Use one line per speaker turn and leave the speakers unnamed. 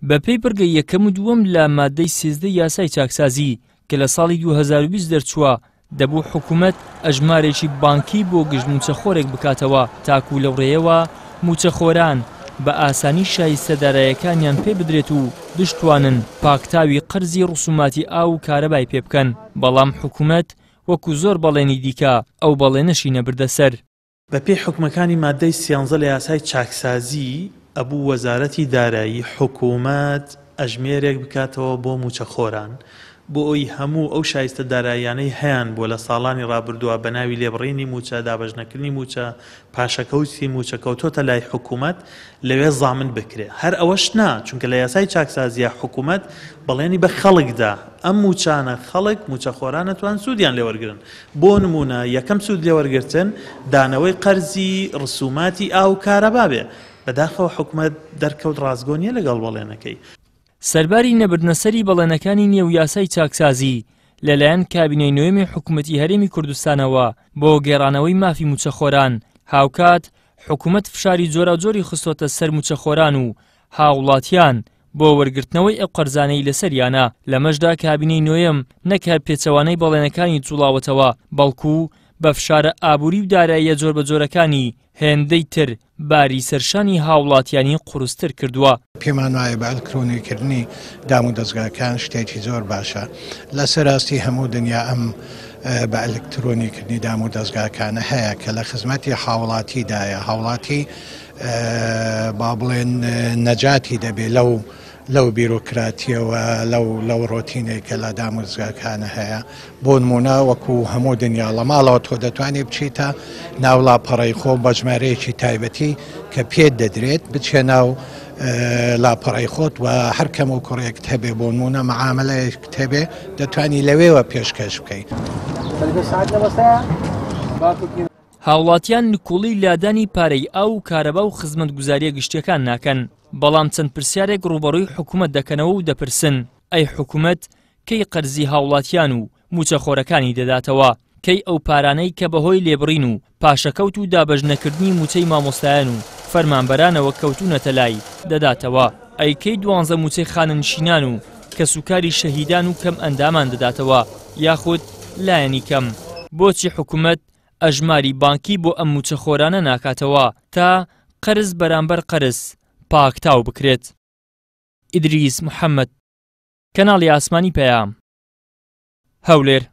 بەپێی بڕگەی یەکەم و دووەم لە ماددەی 13 یاسای چاکسازی کە لە ساڵی 2020 دەرچووە، دەبوو حکومەت ئەژمارێکی بانکی بۆ گشت مووچەخۆرێک بکاتەوە تاکو لەو ڕێیەوە مووچەخۆران بە ئاسانی شایستە دارایەکانیان پێ بدرێت و بشتوانن پاکتاوی قەرزی ڕسوماتی ئاو و کارەبای پێ بکەن، بەڵام حکومەت وەکو زۆر بەڵێنی دیکە ئەو بەڵێنەشی نەبردە سەر.
بەپێی حوکمەکانی ماددەی سیانزە لە یاسای چاکسازی، ئەبوو وەزارەتی دارایی، حکوومەت، ئەژمێرێک بکاتەوە بۆ مووچەخۆران، بۆ ئەوی هەموو ئەو شایستە داراییانەی هەیانبووە لە ساڵانی ڕابردووە بە ناوی لێبڕینی مووچە، دابەشنەکردنی مووچە، پاشەکەوتی مووچە کەوتۆتە لای حکوومەت، لەوێ زامن بکرێ. هەر ئەوەش نا، چونکە لە یاسای چاکسازییا حکوومەت بەڵێنی بە خەڵک دا، ئەم مووچانە خەڵک، مووچەخۆران ئەتوان سوودیان لێ وەرگرن. بۆ نموونە یەکەم سوود لێوەرگرتن دانەوەی قەرزی ڕسوماتی ئاو و کارەبا بێ، بەداخەوە حکومەت دەرکەوت ڕاستگۆ نیە لەگەڵ بەڵێنەکەی.
سەرباری نەبردنەسەری بەڵێنەکانی نێو یاسای چاکسازی لەلایەن کابینەی نۆیەمی حکومەتی هەرێمی کوردستانەوە بۆ گێڕانەوەی مافی مووچەخۆران، هاوکات حکومەت فشاری جۆراوجۆری خستۆتە سەر مووچەخۆران و هاوڵاتیان بۆ وەرگرتنەوەی ئەو قەرزانەی لەسەریانە، لەمەشدا کابینەی نۆیەم نەک هەر پێچەوانەی بەڵێنەکانی جوڵاوەتەوە، بەڵکو بە فشارە ئابوری و داراییە جۆربەجۆرەکانی هێندەی تر باری سەرشانی هاوڵاتیانی قورستر کردووە.
پێمان وایە بە ئەلکترۆنیکردنی دامودەزگاکان شتێکی زۆر باشە. لەسەر ئاستی هەموو دنیا ئەم بە ئەلکترۆنیکردنی دامودەزگاکانە هەیە کە لە خزمەتی هاوڵاتیدایە. هاوڵاتی با بڵێن نەجاتی دەبێ لەو لەو بیرۆکراتیەوە لەو لەو ڕۆتینێک کە لە دامودزگاکانە هەیە بۆ نمونە وەکو هەموو دنیا لە ماڵەوە تۆ دەتوانانی بچیتە ناو لاپەڕەی خۆ بە ژمارەیەکی تایبەتی کە پێت دەدرێت بچێ ناو لاپەڕەی خۆت و هەر کەم و کوڕێک هەبێ بۆ نمونە معاملەیەک هەبێ دەتوانی لەوێوە پێشکەش بکەیت.
هاوڵاتیان نکوڵی لادانی پارەی ئاو و کارەبا و خزمەتگوزارییە گشتییەکان ناکەن، بەڵام چەند پرسیارێک ڕووبەڕووی حکومەت دەکەنەوە و دەپرسن، ئەی حکومەت کەی قەرزی هاوڵاتیان و مووچەخۆرەکانی دەداتەوە؟ کەی ئەو پارانەی کە بەهۆی لێبڕین و پاشەکەوت و دابەشنەکردنی مووچەی مامۆستایان و فەرمانبەرانەوە کەوتوونەتە لای، دەداتەوە؟ ئەی کەی دوانزە مووچەی خانەنشینان و کەسوکاری شەهیدان و کەمئەندامان دەداتەوە؟ یاخود لایەنی کەم بۆچی حکومەت ئەژماری بانکی بۆ ئەم مووچەخۆرانە ناکاتەوە تا قەرز بەرامبەر قەرز پاکتاو بکرێت؟ ئیدریس محەمەد، کەناڵی ئاسمانی پەیام، هەولێر.